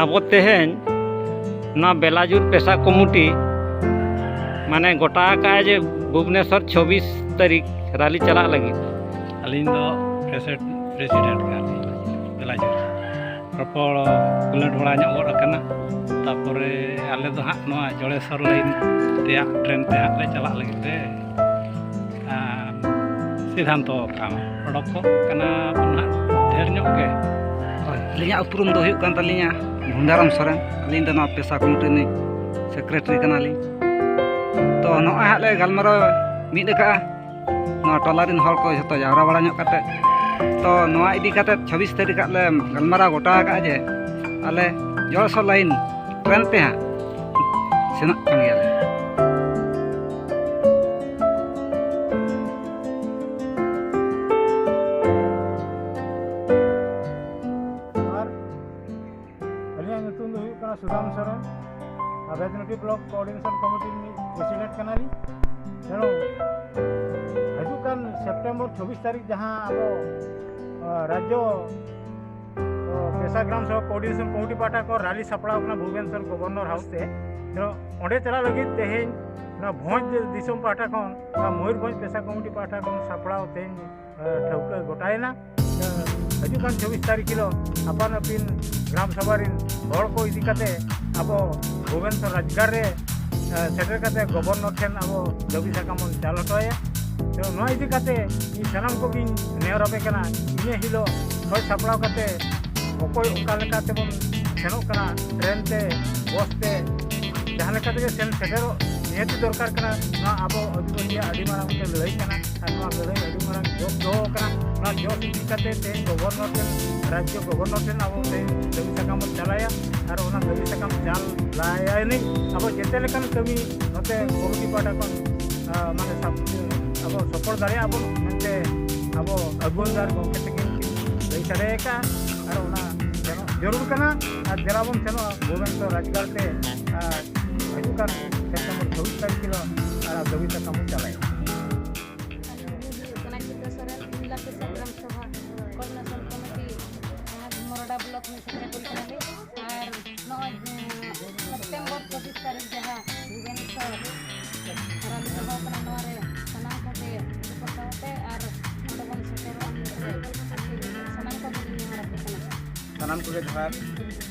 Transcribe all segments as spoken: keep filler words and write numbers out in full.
ᱟᱵᱚ ᱛᱮᱦᱮᱧ ᱱᱚᱣᱟ ᱵᱮᱞᱟᱡᱩᱨ ᱯᱮᱥᱟ ᱠᱚᱢᱤᱴᱤ ᱢᱟᱱᱮ ᱜᱚᱴᱟ ᱟᱠᱟᱫᱼᱟ ᱡᱮ ᱵᱷᱩᱵᱽᱱᱮᱥᱚᱨ ᱪᱷᱚᱵᱵᱤᱥ ᱛᱟᱹᱨᱤᱠᱷ ᱨᱟᱞᱤ ᱪᱟᱞᱟᱜ ᱞᱟᱹᱜᱤᱫ᱾ ᱟᱹᱞᱤᱧ ᱫᱚ ᱯᱨᱮᱥᱤᱰᱮᱱᱴ ᱠᱟᱱᱟᱞᱤᱧ ᱵᱮᱞᱟᱡᱩᱨ᱾ ᱨᱚᱯᱚᱲ ᱠᱩᱞᱟᱹᱴ ᱵᱟᱲᱟ ᱧᱚᱜ ᱜᱚᱫ ᱟᱠᱟᱱᱟ᱾ ᱛᱟᱯᱚᱨᱮ ᱟᱞᱮ ᱫᱚ ᱦᱟᱸᱜ ᱱᱚᱣᱟ ᱡᱚᱲᱮᱥᱚᱨ ᱞᱟᱭᱤᱱ ᱨᱮᱭᱟᱜ ᱴᱨᱮᱱ ᱛᱮ ᱦᱟᱸᱜ ᱞᱮ ᱪᱟᱞᱟᱜ ᱞᱟᱹᱜᱤᱫ ᱛᱮ, ᱟᱨ, ᱥᱤᱫᱷᱟᱱᱛᱚ ᱟᱠᱟᱱᱟ᱾ ᱚᱰᱚᱠᱚᱜ ᱠᱟᱱᱟ ᱵᱚᱱ ᱦᱟᱸᱜ ᱰᱷᱮᱨ ᱧᱚᱜ ᱜᱮ᱾ ᱦᱳᱭ, ᱟᱹᱞᱤᱧᱟᱜ ᱩᱯᱨᱩᱢ ᱫᱚ ᱦᱩᱭᱩᱜ ᱠᱟᱱ ᱛᱟᱹᱞᱤᱧᱟ ᱜᱩᱱᱰᱟᱨᱟᱢ ᱥᱚᱨᱮᱱ᱾ ᱟᱹᱞᱤᱧ ᱫᱚ ᱱᱚᱣᱟ ᱯᱮᱥᱟ ᱠᱚᱢᱤᱴᱤ ᱨᱤᱱᱤᱡ ᱥᱮᱠᱨᱮᱴᱟᱨᱤ ᱠᱟᱱᱟᱞᱤᱧ᱾ ᱛᱚ, ᱱᱚᱜᱼᱚᱭ ᱦᱟᱸᱜ ᱞᱮ ᱜᱟᱞᱢᱟᱨᱟᱣ ᱢᱤᱫ ᱟᱠᱟᱫᱼᱟ ᱱᱚᱣᱟ ᱴᱚᱞᱟ ᱨᱤᱱ ᱦᱚᱲ ᱠᱚ ᱡᱷᱚᱛᱚ ᱡᱟᱣᱨᱟ ᱵᱟᱲᱟ ᱧᱚᱜ ᱠᱟᱛᱮ᱾ ᱛᱚ, ᱱᱚᱣᱟ ᱤᱫᱤ ᱠᱟᱛᱮ ᱪᱷᱟᱵᱵᱤᱥ ᱛᱟᱹᱨᱤᱠᱷ ᱦᱟᱸᱜ ᱞᱮ ᱜᱟᱞᱢᱟᱨᱟᱣ ᱜᱚᱴᱟ ᱟᱠᱟᱫᱼᱟ ᱡᱮ ᱟᱞᱮ ᱡᱚᱲᱮᱥᱚᱨ ᱞᱟᱭᱤᱱ ᱴᱨᱮᱱ ᱛᱮ ᱦᱟᱸᱜ ᱥᱮᱱᱚᱜ ᱠᱟᱱ ᱜᱮᱭᱟᱞᱮ᱾ ᱟᱨ ᱟᱹᱞᱤᱧᱟᱜ ᱧᱩᱛᱩᱢ ᱫᱚ ᱦᱩᱭᱩᱜ ᱠᱟᱱᱟ ᱥᱩᱫᱟᱢ ᱥᱚᱨᱮᱱ᱾ ᱟᱨ ᱵᱮᱫᱱᱚᱴᱤ ᱵᱞᱚᱠ ᱠᱳᱚᱨᱰᱤᱱᱮᱥᱚᱱ ᱠᱚᱢᱤᱴᱤ ᱨᱤᱱᱤᱡ ᱯᱨᱮᱥᱤᱰᱮᱱᱴ ᱠᱟᱱᱟᱞᱤᱧ᱾ ᱛᱮᱱᱩ ᱦᱤᱡᱩᱜ ᱠᱟᱱ ᱥᱮᱯᱴᱮᱢᱵᱚᱨ ᱪᱷᱚᱵᱵᱤᱥ ᱛᱟᱹᱨᱤᱠᱷ ᱡᱟᱦᱟᱸ ᱟᱵᱚ, ᱟ, ᱨᱟᱡᱽᱡᱚ, ᱚ, ᱯᱮᱥᱟ ᱜᱨᱟᱢ ᱥᱮᱵᱚᱠ ᱠᱳᱚᱨᱰᱤᱱᱮᱥᱚᱱ ᱠᱚᱢᱤᱴᱤ ᱯᱟᱦᱴᱟ ᱠᱷᱚᱱ ᱨᱟᱞᱤ ᱥᱟᱯᱲᱟᱣ ᱠᱟᱱᱟ ᱵᱷᱩᱵᱽᱱᱮᱥᱚᱨ ᱜᱚᱵᱷᱚᱨᱱᱚᱨ ᱦᱟᱣᱩᱥ ᱛᱮ᱾ ᱛᱮᱱᱩ ᱚᱸᱰᱮ ᱪᱟᱞᱟᱜ ᱞᱟᱹᱜᱤᱫ ᱛᱮᱦᱮᱧ ᱱᱚᱣᱟ ᱵᱷᱚᱸᱡᱽ ᱫᱤᱥᱚᱢ ᱯᱟᱦᱴᱟ ᱠᱷᱚᱱ, ᱱᱚᱣᱟ ᱢᱚᱭᱩᱨᱵᱷᱚᱸᱡᱽ ᱯᱮᱥᱟ ᱠᱚᱢᱤᱴᱤ ᱯᱟᱦᱴᱟ ᱠᱷᱚᱱ ᱥᱟᱯᱲᱟᱣ ᱛᱮᱦᱮᱧ ᱮ, ᱴᱷᱟᱹᱣᱠᱟᱹ ᱜᱚᱴᱟᱭᱮᱱᱟ᱾ ᱮ, ᱦᱤᱡᱩᱜ ᱠᱟᱱ ᱪᱷᱟᱵᱵᱤᱥ ᱛᱟᱹᱨᱤᱠᱷ ᱦᱤᱞᱳᱜ ᱟᱯᱟᱱ ᱟᱹᱯᱤᱱ ᱜᱨᱟᱢ ᱥᱚᱵᱷᱟ ᱨᱤᱱ ᱦᱚᱲ ᱠᱚ ᱤᱫᱤ ᱠᱟᱛᱮ ᱟᱵᱚ ᱵᱷᱩᱵᱽᱱᱮᱥᱚᱨ ᱨᱟᱡᱽᱜᱟᱲ ᱨᱮ, ᱮ, ᱥᱮᱴᱮᱨ ᱠᱟᱛᱮ ᱜᱚᱵᱷᱚᱨᱱᱚᱨ ᱴᱷᱮᱱ ᱟᱵᱚ ᱫᱟᱹᱵᱤ ᱥᱟᱠᱟᱢ ᱵᱚᱱ ᱪᱟᱞ ᱦᱚᱴᱚ ᱟᱭᱟ᱾ ᱛᱚ, ᱱᱚᱣᱟ ᱤᱫᱤ ᱠᱟᱛᱮ ᱤᱧ ᱥᱟᱱᱟᱢ ᱠᱚᱜᱮᱧ ᱱᱮᱦᱚᱨ ᱟᱯᱮ ᱠᱟᱱᱟ, ᱤᱱᱟᱹ ᱦᱤᱞᱳᱜ ᱥᱟᱡᱽ ᱥᱟᱯᱲᱟᱣ ᱠᱟᱛᱮ ᱚᱠᱚᱭ ᱚᱠᱟ ᱞᱮᱠᱟ ᱛᱮᱵᱚᱱ ᱥᱮᱱᱚᱜ ᱠᱟᱱᱟ, ᱴᱨᱮᱱ ᱛᱮ, ᱵᱚᱥ ᱛᱮ, ᱡᱟᱦᱟᱸ ᱞᱮᱠᱟ ᱛᱮᱜᱮ ᱥᱮᱱ ᱥᱮᱴᱮᱨᱚᱜ ᱱᱤᱦᱟᱹᱛᱤ ᱫᱚᱨᱠᱟᱨ ᱠᱟᱱᱟ᱾ ᱱᱚᱣᱟ ᱟᱵᱚ ᱟᱹᱫᱤᱵᱟᱹᱥᱤᱭᱟᱜ ᱟᱹᱰᱤ ᱢᱟᱨᱟᱝ ᱢᱤᱫᱴᱮᱱ ᱞᱟᱹᱲᱦᱟᱹᱭ ᱠᱟᱱᱟ᱾ ᱟᱨ ᱱᱚᱣᱟ ᱞᱟᱹᱲᱦᱟᱹᱭ ᱟᱹᱰᱤ ᱢᱟᱨᱟᱝ ᱡᱚᱥ ᱫᱚᱦᱚ ᱟᱠᱟᱱᱟ᱾ ᱱᱚᱣᱟ ᱡᱚᱥ ᱤᱫᱤ ᱠᱟᱛᱮ ᱛᱮᱦᱮᱧ ᱜᱚᱵᱷᱚᱨᱱᱚᱨ ᱴᱷᱮᱱ, ᱨᱟᱡᱽᱡᱚ ᱜᱚᱵᱷᱚᱨᱱᱚᱨ ᱴᱷᱮᱱ ᱟᱵᱚ ᱛᱮᱦᱮᱧ ᱫᱟᱹᱵᱤ ᱥᱟᱠᱟᱢ ᱵᱚᱱ ᱪᱟᱞᱟᱭᱟ᱾ ᱟᱨ ᱚᱱᱟ ᱫᱟᱹᱵᱤ ᱥᱟᱠᱟᱢ ᱪᱟᱞ ᱞᱟᱭᱟ ᱮᱱᱮᱡ ᱟᱵᱚ ᱡᱮᱛᱮ ᱞᱮᱠᱟᱱ ᱠᱟᱹᱢᱤ ᱱᱚᱛᱮ ᱠᱚᱢᱤᱴᱤ ᱯᱟᱦᱴᱟ ᱠᱷᱚᱱ, ᱟ, ᱢᱟᱱᱮ ᱥᱟᱵ-, ᱟᱵᱚ ᱥᱚᱯᱷᱚᱞ ᱫᱟᱲᱮᱭᱟᱜᱼᱟ ᱵᱚᱱ ᱢᱮᱱᱛᱮ ᱟᱵᱚ ᱟᱹᱜᱩᱣᱟᱹᱱ ᱟᱨ ᱜᱚᱢᱠᱮ ᱛᱟᱹᱠᱤᱱ ᱠᱤᱱ ᱞᱟᱹᱭ ᱥᱟᱰᱮ ᱟᱠᱟᱫᱼᱟ᱾ ᱟᱨ ᱚᱱᱟ ᱥᱮᱱᱚᱜ ᱡᱟᱹᱨᱩᱲ ᱠᱟᱱᱟ᱾ ᱟᱨ ᱫᱮᱞᱟ ᱵᱚᱱ ᱥᱮᱱᱚᱜᱼᱟ ᱵᱷᱩᱵᱽᱱᱮᱥᱚᱨ ᱨᱟᱡᱽᱜᱟᱲ ᱛᱮ, ᱟᱨ ᱦᱤᱡᱩᱜ ᱠᱟᱱ ᱥᱮᱯᱴᱮᱢᱵᱚᱨ ᱪᱷᱟᱵᱵᱤᱥ ᱛᱟᱹᱨᱤᱠᱷ ᱦᱤᱞᱳᱜ ᱟᱨ ᱫᱟᱹᱵᱤ ᱥᱟᱠᱟᱢ ᱵᱚᱱ ᱪᱟᱞᱟᱭᱟ᱾ ᱟᱹᱞᱤᱧ ᱦᱩᱭᱩᱜ ᱠᱟᱱᱟ ᱪᱤᱛᱟᱹ ᱥᱚᱨᱮᱱ, ᱡᱮᱞᱟ ᱯᱮᱥᱟ ᱜᱨᱟᱢ ᱥᱚᱵᱷᱟ ᱠᱳᱚᱨᱰᱤᱱᱮᱥᱚᱱ ᱠᱚᱢᱤᱴᱤ, ᱡᱟᱦᱟᱸ ᱢᱚᱨᱚᱰᱟ ᱵᱞᱚᱠ ᱨᱤᱱᱤᱡ ᱥᱮᱠᱨᱮᱴᱟᱨᱤ ᱠᱟᱱᱟᱞᱤᱧ᱾ ᱟᱨ ᱥᱟᱱᱟᱢ ᱠᱚᱜᱮ ᱡᱚᱦᱟᱨ᱾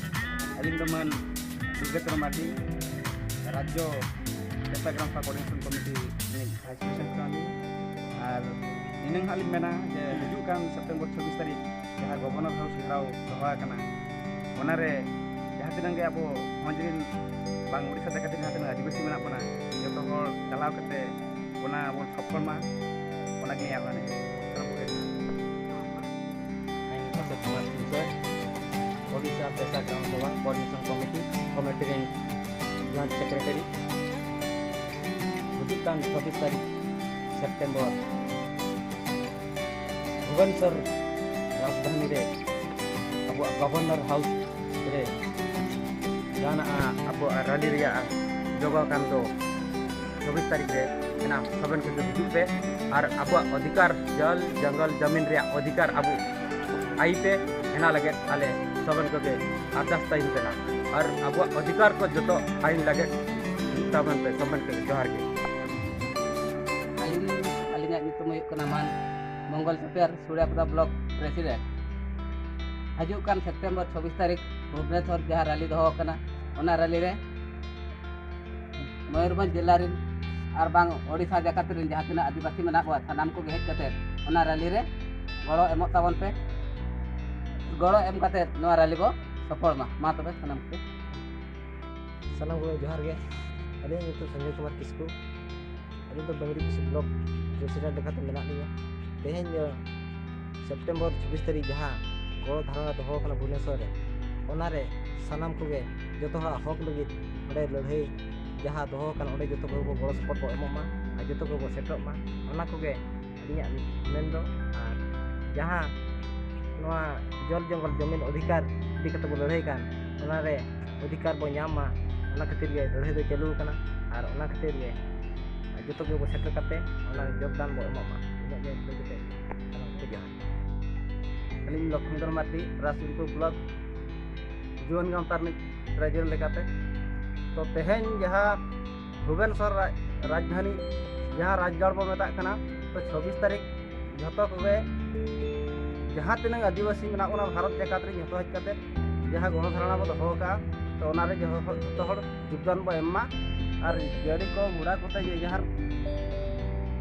ᱟᱹᱞᱤᱧ ᱫᱚ ᱢᱟᱹᱱ ᱫᱩᱨᱜᱮᱥᱚᱨ ᱢᱟᱨᱰᱤ, ᱨᱟᱡᱽᱡᱚ ᱯᱮᱥᱟ ᱜᱨᱟᱢ ᱥᱚᱵᱷᱟ ᱠᱳᱚᱨᱰᱤᱱᱮᱥᱚᱱ ᱠᱚᱢᱤᱴᱤ ᱨᱤᱱᱤᱡ ᱵᱷᱟᱭᱤᱥ ᱯᱨᱮᱥᱤᱰᱮᱱᱴ ᱠᱟᱱᱟᱞᱤᱧ᱾ ᱟᱨ ᱱᱤᱱᱟᱹᱝ ᱦᱟᱸᱜ ᱞᱤᱧ ᱢᱮᱱᱟ ᱡᱮ ᱦᱤᱡᱩᱜ ᱠᱟᱱ ᱥᱮᱯᱴᱮᱢᱵᱚᱨ ᱪᱷᱚᱵᱵᱤᱥ ᱛᱟᱹᱨᱤᱠᱷ ᱡᱟᱦᱟᱸ ᱜᱚᱵᱷᱚᱨᱱᱚᱨ ᱦᱟᱣᱩᱥ ᱜᱷᱮᱨᱟᱣ ᱫᱚᱦᱚ ᱟᱠᱟᱱᱟ, ᱚᱱᱟᱨᱮ ᱡᱟᱦᱟᱸ ᱛᱤᱱᱟᱹᱜ ᱜᱮ ᱟᱵᱚ ᱵᱷᱚᱸᱡᱽ ᱨᱤᱱ ᱵᱟᱝ ᱩᱲᱤᱥᱥᱟ ᱡᱟᱠᱟᱛ ᱨᱮ ᱡᱟᱦᱟᱸ ᱛᱤᱱᱟᱹᱜ ᱟᱹᱫᱤᱵᱟᱹᱥᱤ ᱢᱮᱱᱟᱜ ᱵᱚᱱᱟ, ᱡᱚᱛᱚ ᱦᱚᱲ ᱪᱟᱞᱟᱣ ᱠᱟᱛᱮ ᱚᱱᱟ ᱵᱚᱱ ᱥᱚᱯᱷᱚᱞ ᱢᱟ, ᱚᱱᱟᱜᱮ ᱟᱦᱵᱟᱱ᱾ ᱤᱧ ᱚᱥᱳᱠ ᱠᱩᱢᱟᱨ ᱠᱤᱥᱠᱩ, Odisha ᱯᱮᱥᱟ gram sabha coordination committee, committee ᱨᱮᱱ ᱡᱚᱭᱮᱱᱴ ᱥᱮᱠᱨᱮᱴᱟᱨᱤ᱾ ᱦᱤᱡᱩᱜ ᱠᱟᱱ ᱪᱷᱚᱵᱵᱤᱥ ᱛᱟᱹᱨᱤᱠᱷ ᱥᱮᱯᱴᱮᱢᱵᱚᱨ ᱵᱷᱩᱵᱚᱱᱮᱥᱚᱨ ᱨᱟᱡᱽᱫᱷᱟᱱᱤ ᱨᱮ ᱟᱵᱚᱣᱟᱜ ᱜᱚᱵᱷᱚᱨᱱᱚᱨ ᱦᱟᱣᱩᱥ ᱨᱮ ᱡᱟᱦᱟᱱᱟᱜ ᱟᱵᱚᱣᱟᱜ ᱨᱟᱞᱤ ᱨᱮᱭᱟᱜ ᱡᱚᱜᱟᱣ ᱠᱟᱱ ᱫᱚ ᱪᱷᱚᱵᱵᱤᱥ ᱛᱟᱹᱨᱤᱠᱷ ᱨᱮ ᱮᱱᱟ᱾ ᱥᱚᱵᱮᱱ ᱠᱚᱜᱮ ᱦᱤᱡᱩᱜ ᱯᱮ ᱟᱨ ᱟᱵᱚᱣᱟᱜ ᱚᱫᱷᱤᱠᱟᱨ, ᱡᱚᱞ, ᱡᱚᱝᱜᱚᱞ, ᱡᱟᱢᱤᱱ ᱨᱮᱭᱟᱜ ᱚᱫᱷᱤᱠᱟᱨ ᱟᱵᱚ ᱟᱭ ᱯᱮ᱾ ᱚᱱᱟ ᱞᱟᱹᱜᱤᱫ ᱟᱞᱮ ᱥᱚᱵᱮᱱ ᱠᱚᱜᱮ ᱟᱨᱫᱟᱥ ᱛᱟᱦᱮᱱ ᱠᱟᱱᱟ ᱟᱨ ᱟᱵᱚᱣᱟᱜ ᱚᱫᱷᱤᱠᱟᱨ ᱠᱚ ᱡᱚᱛᱚ ᱟᱭᱤᱱ ᱞᱟᱹᱜᱤᱫ ᱦᱤᱡᱩᱜ ᱛᱟᱵᱚᱱ ᱯᱮ ᱥᱚᱵᱮᱱ ᱠᱚᱜᱮ᱾ ᱡᱚᱦᱟᱨ ᱜᱮ᱾ ᱟᱹᱞᱤᱧ, ᱟᱹᱞᱤᱧᱟᱜ ᱧᱩᱛᱩᱢ ᱦᱩᱭᱩᱜ ᱠᱟᱱᱟ ᱢᱟᱱ ᱢᱚᱝᱜᱚᱞ ᱪᱷᱟᱯᱮᱨ, ᱥᱩᱲᱤᱭᱟᱯᱟᱫᱟ ᱵᱞᱚᱠ ᱯᱨᱮᱥᱤᱰᱮᱱᱴ᱾ ᱦᱤᱡᱩᱜ ᱠᱟᱱ ᱥᱮᱯᱴᱮᱢᱵᱚᱨ ᱪᱷᱚᱵᱵᱤᱥ ᱛᱟᱹᱨᱤᱠᱷ ᱵᱷᱩᱵᱽᱱᱮᱥᱚᱨ ᱡᱟᱦᱟᱸ ᱨᱟᱞᱤ ᱫᱚᱦᱚ ᱟᱠᱟᱱᱟ, ᱚᱱᱟ ᱨᱟᱞᱤ ᱨᱮ ᱢᱚᱭᱩᱨᱵᱷᱚᱸᱡᱽ ᱡᱮᱞᱟ ᱨᱮᱱ ᱟᱨ ᱵᱟᱝ ᱳᱰᱤᱥᱟ ᱡᱟᱠᱟᱛ ᱨᱮᱱ ᱡᱟᱦᱟᱸ ᱛᱤᱱᱟᱹᱜ ᱟᱹᱫᱤᱵᱟᱹᱥᱤ ᱢᱮᱱᱟᱜ ᱠᱚᱣᱟ, ᱥᱟᱱᱟᱢ ᱠᱚᱜᱮ ᱦᱮᱡ ᱠᱟᱛᱮ ᱚᱱᱟ ᱨᱟᱞᱤ ᱨᱮ ᱜᱚᱲᱚ ᱮᱢᱚᱜ ᱛᱟᱵᱚᱱ ᱯᱮ᱾ ᱜᱚᱲᱚ ᱮᱢ ᱠᱟᱛᱮ ᱱᱚᱣᱟ ᱨᱟᱞᱤ ᱵᱚ ᱥᱚᱯᱷᱚᱞ ᱢᱟ᱾ ᱢᱟ ᱛᱚᱵᱮ ᱥᱟᱱᱟᱢ ᱠᱚᱜᱮ᱾ ᱥᱟᱱᱟᱢ ᱠᱚᱜᱮ ᱡᱚᱦᱟᱨ ᱜᱮ᱾ ᱟᱹᱞᱤᱧᱟᱜ ᱧᱩᱛᱩᱢ ᱥᱚᱧᱡᱚᱭ ᱠᱩᱢᱟᱨ ᱠᱤᱥᱠᱩ᱾ ᱟᱹᱞᱤᱧ ᱫᱚ ᱵᱟᱝᱨᱤ ᱠᱩᱥᱤ ᱵᱞᱚᱠ ᱯᱨᱮᱥᱤᱰᱮᱱᱴ ᱞᱮᱠᱟᱛᱮ ᱢᱮᱱᱟᱜ ᱞᱤᱧᱟ᱾ ᱛᱮᱦᱮᱧ ᱫᱚ ᱥᱮᱯᱴᱮᱢᱵᱚᱨ ᱪᱷᱚᱵᱵᱤᱥ ᱛᱟᱹᱨᱤᱠᱷ ᱡᱟᱦᱟᱸ ᱜᱚᱲᱚ ᱫᱷᱟᱨᱚᱱᱟ ᱫᱚᱦᱚ ᱠᱟᱱᱟ ᱵᱷᱩᱵᱽᱱᱮᱥᱚᱨ ᱨᱮ, ᱚᱱᱟᱨᱮ ᱥᱟᱱᱟᱢ ᱠᱚᱜᱮ ᱡᱚᱛᱚ ᱦᱚᱲᱟᱜ ᱦᱚᱠ ᱞᱟᱹᱜᱤᱫ ᱚᱸᱰᱮ ᱞᱟᱹᱲᱦᱟᱹᱭ, ᱡᱟᱦᱟᱸ ᱫᱚᱦᱚ ᱠᱟᱱᱟ, ᱚᱸᱰᱮ ᱡᱚᱛᱚ ᱠᱚᱜᱮ ᱵᱚ ᱜᱚᱲᱚ ᱥᱚᱯᱚᱦᱚᱫ ᱵᱚ ᱮᱢᱚᱜ ᱢᱟ ᱟᱨ ᱡᱚᱛᱚ ᱠᱚᱜᱮ ᱵᱚ ᱥᱮᱴᱮᱨᱚᱜ ᱢᱟ, ᱚᱱᱟ ᱠᱚᱜᱮ ᱟᱹᱞᱤᱧᱟᱜ ᱢᱮᱱ ᱫᱚ᱾ ᱟᱨ ᱡᱟᱦᱟᱸ ᱱᱚᱣᱟ ᱡᱚᱞ ᱡᱚᱝᱜᱚᱞ ᱡᱚᱢᱤᱱ ᱚᱫᱷᱤᱠᱟᱨ ᱤᱫᱤ ᱠᱟᱛᱮ ᱵᱚ ᱞᱟᱹᱲᱦᱟᱹᱭ ᱠᱟᱱ, ᱚᱱᱟᱨᱮ ᱚᱫᱷᱤᱠᱟᱨ ᱵᱚ ᱧᱟᱢ ᱢᱟ, ᱚᱱᱟ ᱠᱷᱟᱹᱛᱤᱨ ᱜᱮ ᱞᱟᱹᱲᱦᱟᱹᱭ ᱫᱚ ᱪᱟᱹᱞᱩ ᱟᱠᱟᱱᱟ᱾ ᱟᱨ ᱚᱱᱟ ᱠᱷᱟᱹᱛᱤᱨ ᱜᱮ ᱡᱚᱛᱚ ᱜᱮᱵᱚ ᱥᱮᱴᱮᱨ ᱠᱟᱛᱮ ᱚᱱᱟ ᱡᱳᱜᱽᱫᱟᱱ ᱵᱚ ᱮᱢᱚᱜ ᱢᱟ᱾ ᱤᱱᱟᱹᱜ ᱜᱮ ᱞᱟᱹᱭ ᱠᱟᱛᱮ ᱥᱟᱱᱟᱢ ᱠᱚ ᱡᱚᱦᱟᱨ᱾ ᱟᱹᱞᱤᱧ ᱞᱚᱠᱷᱢᱤᱱᱫᱚᱨ ᱢᱟᱨᱰᱤ, ᱨᱟᱡᱽ ᱩᱱᱠᱩ ᱵᱞᱚᱠ ᱡᱩᱣᱟᱹᱱ ᱜᱟᱶᱛᱟ ᱨᱤᱱᱤᱡ ᱯᱨᱮᱡᱤᱰᱮᱱᱴ ᱞᱮᱠᱟᱛᱮ᱾ ᱛᱚ ᱛᱮᱦᱮᱧ ᱡᱟᱦᱟᱸ ᱵᱷᱩᱵᱮᱱᱥᱚᱨ ᱨᱟᱡᱽ-, ᱨᱟᱡᱽᱫᱷᱟᱱᱤ, ᱡᱟᱦᱟᱸ ᱨᱟᱡᱽᱜᱟᱲ ᱵᱚ ᱢᱮᱛᱟᱜ ᱠᱟᱱᱟ, ᱛᱚ ᱪᱷᱚᱵᱵᱤᱥ ᱛᱟᱹᱨᱤᱠᱷ ᱡᱷᱚᱛᱚ ᱠᱚᱜᱮ ᱡᱟᱦᱟᱸ ᱛᱤᱱᱟᱹᱜ ᱟᱹᱫᱤᱵᱟᱹᱥᱤ ᱢᱮᱱᱟᱜ ᱵᱚᱱᱟ ᱵᱷᱟᱨᱚᱛ ᱡᱟᱠᱟᱛ ᱨᱮ, ᱡᱚᱛᱚ ᱦᱮᱡ ᱠᱟᱛᱮ ᱡᱟᱦᱟᱸ ᱜᱚᱱᱚ ᱫᱷᱟᱨᱚᱱᱟ ᱵᱚ ᱫᱚᱦᱚ ᱟᱠᱟᱫᱼᱟ, ᱛᱚ ᱚᱱᱟᱨᱮ ᱡᱚᱛᱚ ᱦᱚᱲ, ᱡᱚᱛᱚ ᱦᱚᱲ ᱡᱳᱜᱽᱫᱟᱱ ᱵᱚ ᱮᱢ ᱢᱟ᱾ ᱟᱨ ᱜᱟᱹᱰᱤ ᱠᱚ ᱜᱷᱚᱲᱟ ᱠᱚᱛᱮ ᱡᱮ ᱡᱟᱦᱟᱸ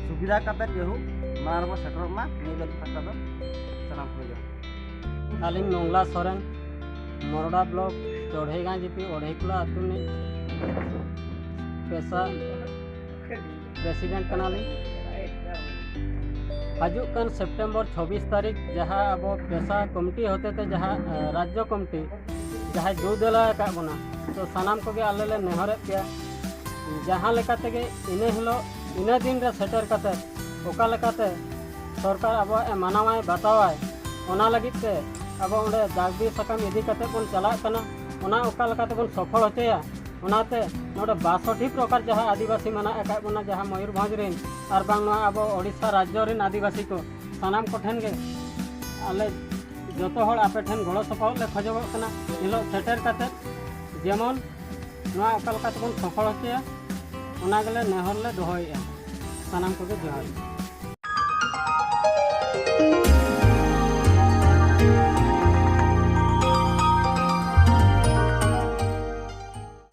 ᱥᱩᱵᱤᱫᱷᱟ ᱠᱟᱛᱮ ᱡᱮᱦᱩ ᱢᱟᱲᱟᱝ ᱨᱮᱵᱚ ᱥᱮᱴᱮᱨᱚᱜ ᱢᱟ, ᱱᱤᱭᱟᱹ ᱜᱮ ᱟᱹᱞᱤᱧ ᱯᱟᱦᱴᱟ ᱫᱚ ᱥᱟᱱᱟᱢ ᱠᱚ ᱡᱚᱦᱟᱨ᱾ ᱟᱹᱞᱤᱧ ᱢᱚᱝᱞᱟ ᱥᱚᱨᱮᱱ, ᱢᱚᱨᱚᱰᱟ ᱵᱞᱚᱠ, ᱪᱚᱲᱦᱮᱜᱟᱸ ᱡᱤᱯᱤ, ᱚᱲᱦᱮᱠᱩᱞᱟ ᱟᱹᱛᱩ ᱨᱤᱱᱤᱡ ᱯᱮᱥᱟ ᱯᱨᱮᱥᱤᱰᱮᱱᱴ ᱠᱟᱱᱟᱞᱤᱧ᱾ ᱦᱤᱡᱩᱜ ᱠᱟᱱ ᱥᱮᱯᱴᱮᱢᱵᱚᱨ ᱪᱷᱚᱵᱵᱤᱥ ᱛᱟᱹᱨᱤᱠᱷ ᱡᱟᱦᱟᱸ ᱟᱵᱚ ᱯᱮᱥᱟ ᱠᱚᱢᱤᱴᱤ ᱦᱚᱛᱮᱛᱮ ᱡᱟᱦᱟᱸ, ᱮ, ᱨᱟᱡᱽᱡᱚ ᱠᱚᱢᱤᱴᱤ ᱡᱟᱦᱟᱸᱭ ᱫᱩ ᱫᱮᱞᱟ ᱟᱠᱟᱫ ᱵᱚᱱᱟ, ᱛᱚ ᱥᱟᱱᱟᱢ ᱠᱚᱜᱮ ᱟᱞᱮ ᱞᱮ ᱱᱮᱦᱚᱨᱮᱫ ᱯᱮᱭᱟ, ᱡᱟᱦᱟᱸ ᱞᱮᱠᱟ ᱛᱮᱜᱮ ᱤᱱᱟᱹ ᱦᱤᱞᱳᱜ, ᱤᱱᱟᱹ ᱫᱤᱱ ᱨᱮ ᱥᱮᱴᱮᱨ ᱠᱟᱛᱮ ᱚᱠᱟ ᱞᱮᱠᱟᱛᱮ ᱥᱚᱨᱠᱟᱨ ᱟᱵᱚᱣᱟᱜ ᱮ ᱢᱟᱱᱟᱣᱟᱭ, ᱵᱟᱛᱟᱣᱟᱭ, ᱚᱱᱟ ᱞᱟᱹᱜᱤᱫ ᱛᱮ ᱟᱵᱚ ᱚᱸᱰᱮ ᱫᱟᱹᱵᱤ ᱥᱟᱠᱟᱢ ᱤᱫᱤ ᱠᱟᱛᱮ ᱵᱚᱱ ᱪᱟᱞᱟᱜ ᱠᱟᱱᱟ᱾ ᱚᱱᱟ ᱚᱠᱟ ᱞᱮᱠᱟ ᱛᱮᱵᱚᱱ ᱥᱚᱯᱷᱚᱞ ᱦᱚᱪᱚᱭᱟ, ᱚᱱᱟᱛᱮ ᱱᱚᱰᱮ ᱵᱟᱥᱚᱴᱤ ᱯᱨᱚᱠᱟᱨ ᱡᱟᱦᱟᱸ ᱟᱹᱫᱤᱵᱟᱹᱥᱤ ᱢᱮᱱᱟᱜ ᱟᱠᱟᱫ ᱵᱚᱱᱟ, ᱡᱟᱦᱟᱸ ᱢᱚᱭᱩᱨᱵᱷᱚᱸᱡᱽ ᱨᱮᱱ ᱟᱨ ᱵᱟᱝ ᱱᱚᱣᱟ ᱟᱵᱚ ᱳᱰᱤᱥᱟ ᱨᱟᱡᱽᱡᱚ ᱨᱮᱱ ᱟᱹᱫᱤᱵᱟᱹᱥᱤ ᱠᱚ, ᱥᱟᱱᱟᱢ ᱠᱚᱴᱷᱮᱱ ᱜᱮ ᱟᱞᱮ ᱡᱚᱛᱚ ᱦᱚᱲ ᱟᱯᱮ ᱴᱷᱮᱱ ᱜᱚᱲᱚ ᱥᱚᱯᱚᱦᱚᱫ ᱞᱮ ᱠᱷᱚᱡᱚᱜᱚᱜ ᱠᱟᱱᱟ᱾ ᱮᱱᱦᱤᱞᱳᱜ ᱥᱮᱴᱮᱨ ᱠᱟᱛᱮ ᱡᱮᱢᱚᱱ ᱱᱚᱣᱟ ᱚᱠᱟ ᱞᱮᱠᱟ ᱛᱮᱵᱚᱱ ᱥᱚᱯᱷᱚᱞ ᱦᱚᱪᱚᱭᱟ, ᱚᱱᱟ ᱜᱮᱞᱮ ᱱᱮᱦᱚᱨ ᱞᱮ ᱫᱚᱦᱚᱭᱮᱫᱼᱟ᱾ ᱥᱟᱱᱟᱢ ᱠᱚᱜᱮ ᱡᱚᱦᱟᱨ᱾